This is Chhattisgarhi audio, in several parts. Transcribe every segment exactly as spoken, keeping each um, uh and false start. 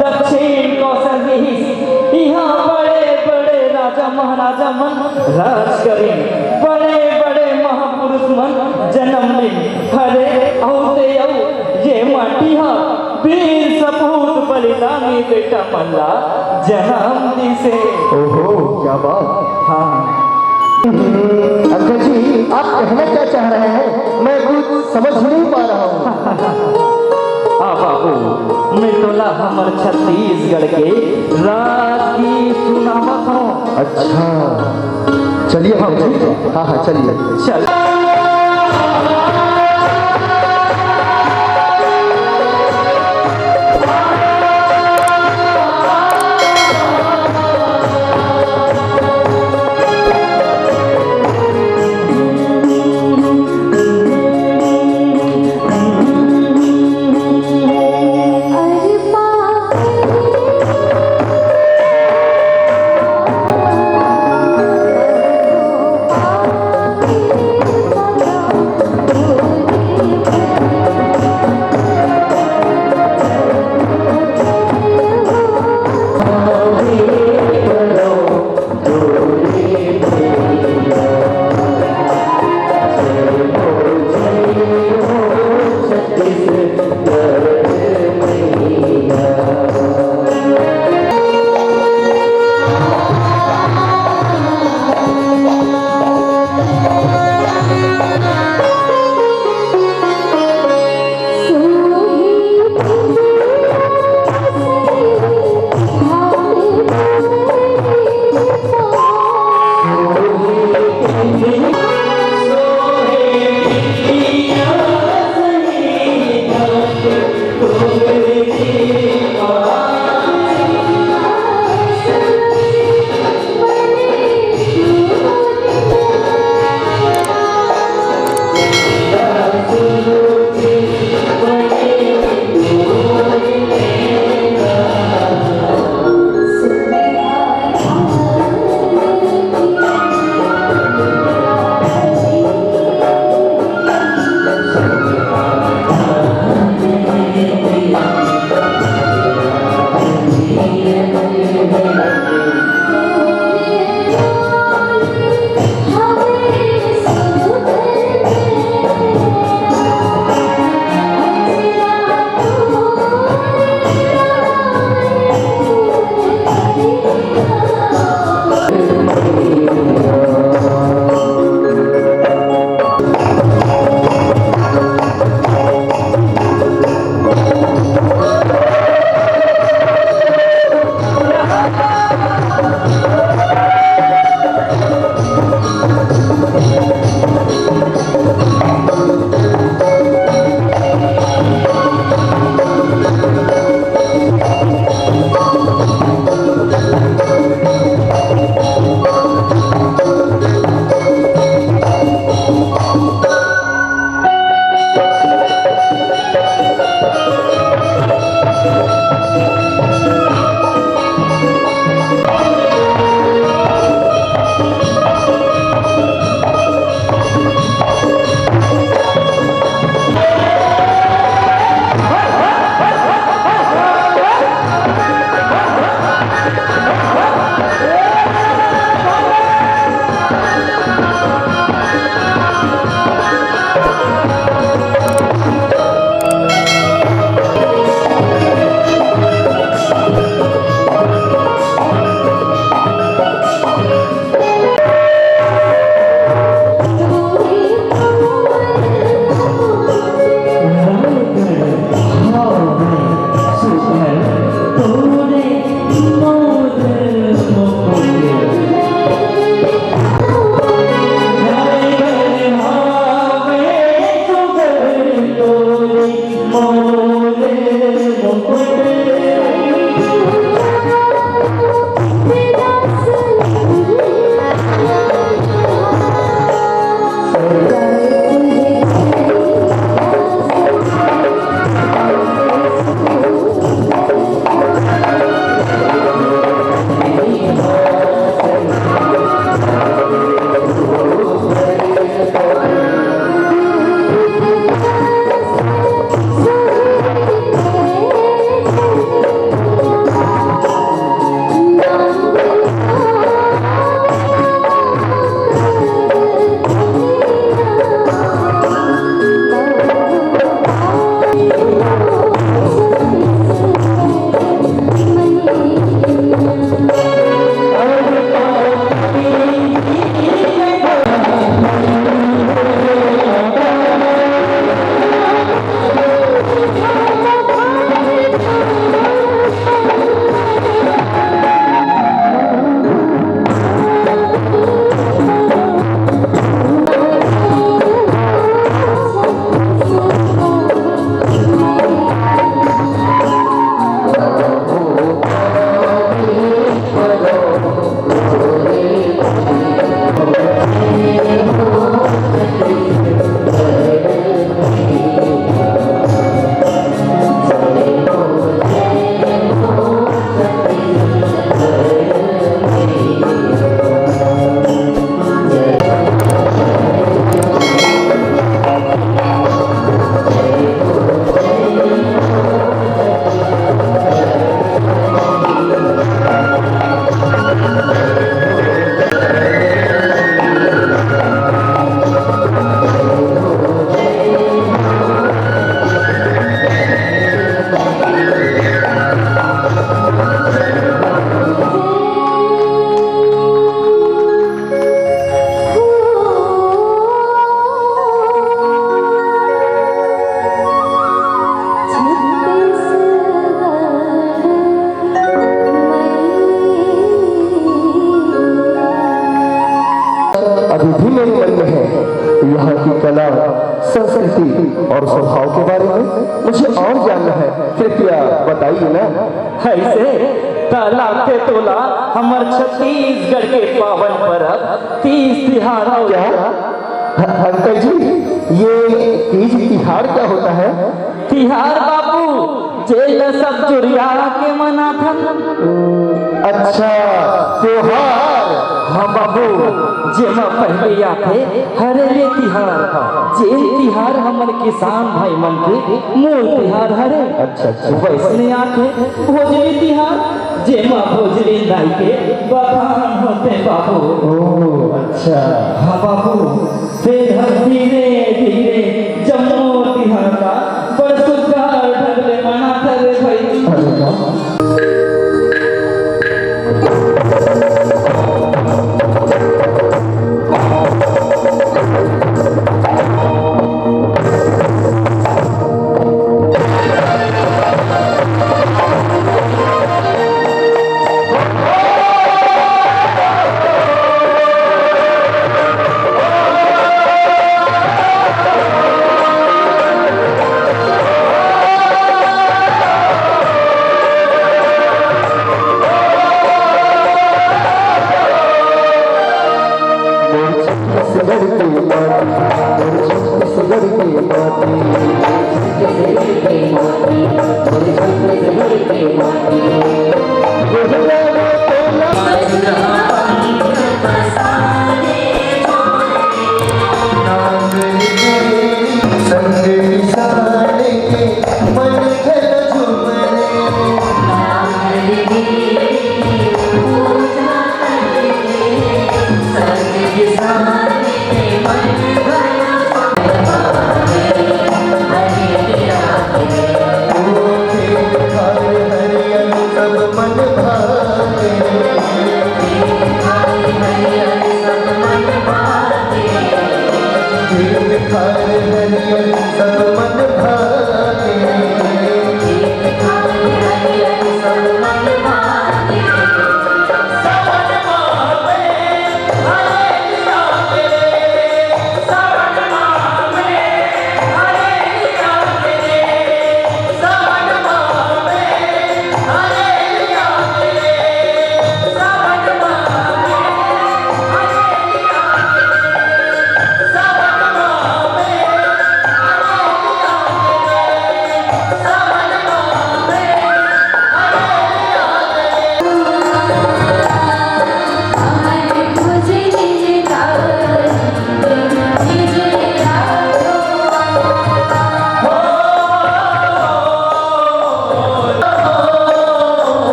दक्षिण कौशल रिहिस, इहाँ बड़े-बड़े राजा महाराजा मन राज करिन, बड़े-बड़े महापुरुष मन जनम लिन। हरे अउ ते अउ ये माटी ह वीर सपूत बलिदानी बेटा मन ला जनम दिसे। ओहो, क्या बात। हाँ। अंकल जी, आप कहना क्या चाह रहे हैं? मैं कुछ समझ नहीं पा रहा हूँ। आ बाबू, मैं तोला हमर छत्तीसगढ़ के राजगीत सुनावत हूँ। अच्छा, चलिए अंकल जी। हाँ, हाँ, चलिए। चल। कला, संस्कृति और स्वभाव के बारे में मुझे और जानना है, कृपया बताइए ना। ऐसे त लागथे तोला हमर छत्तीसगढ़ के पावन परब तीज तिहार। क्या? ह-, अंकल जी, ये तीज तिहार क्या होता है? तिहार बाबू, जेला सब जुरिया के मनाथन। अच्छा, त्योहार। हाँ बाबू, जेमा पहले आथे हरेली तिहार, जेन तिहार हमन किसान भाई मन के मूल तिहार हरे। अच्छा, अच्छा। वैसने आथे भोजली तिहार, जेमा भोजली दाई के बखान होथे बाबू। ओह, अच्छा। हाँ बाबू, फेर धीरे धीरे जम्मो तिहार ला बड़ सुग्घर ढंग ले मनाथन रे भाई। अरे वाह।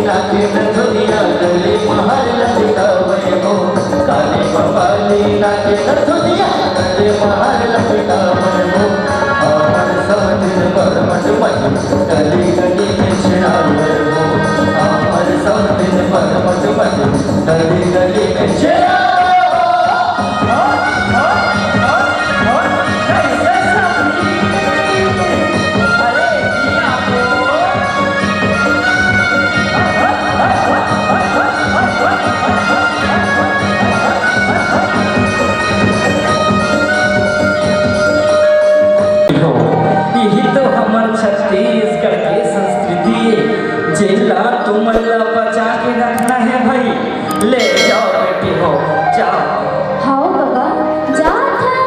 नाचे नथुनिया गले म हार लटकावय हो, काली बंगाली नाचे नथुनिया गले म हार लटकावय हो। हमर सब दिन बर मच मच गली गली में छेड़ावय हो, हमर सब दिन बर मच मच गली गली में छेड़ावय हो। यही तो हमर छत्तीसगढ़ के संस्कृति हे, जेला तुमन ला बचा के रखना हे भाई। ले जाओ बेटी हो, जाओ। हव कका, जात हन।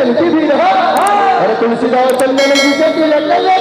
तुलसी भी रहा। अरे तुलसीदास चंदन की चटनी लग गई।